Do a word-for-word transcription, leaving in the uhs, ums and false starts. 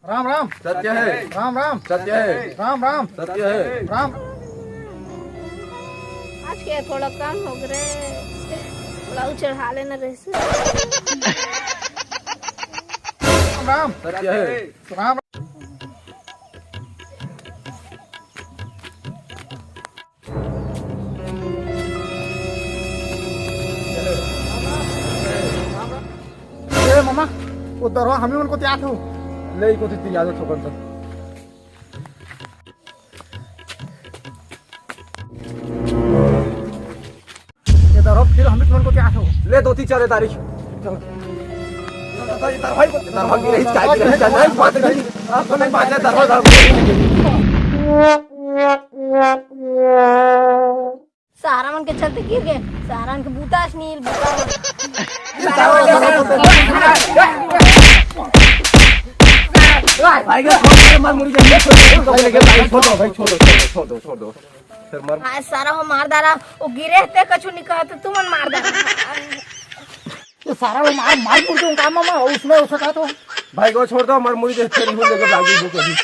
राम राम। सत्य है। राम राम। सत्य है। राम राम। सत्य है। राम। आज के थोड़ा कम हो गए, थोड़ा चढ़ा लेना रहे। राम राम। सत्य है। राम। ए मामा, वो दरवा हमी मन कोती आत हो। ले, कोती ती आदत हो बंद। ये दरवा फिर हमी मन कोती आत हो। ले, दो तीन चार तारीख। चलो। दरवा की रही, चाय की रही, चाय की रही, बात नहीं। अब तो नहीं बात है, दरवा, दरवा। सहारा मन के चलते गिर गए। सहारा मन के बूता अस नील बूता। भाई का छोड़ दे, मार मुड़ी जाएगी। छोड़ दो, भाई, छोड़ दो, छोड़ दो, छोड़ दो, छोड़ दो। फिर मार। आज सारा हो मार डारा, वो गिरे थे, कछु नहीं कहा तो तुमन मार डारा। ये सारा वो मार, मार मुड़ के उनका मामा, उसमें उसका तो। भाई को छोड़ दो, मार मुड़ी जाएगी, फिर वो लेके भागी वो कभी।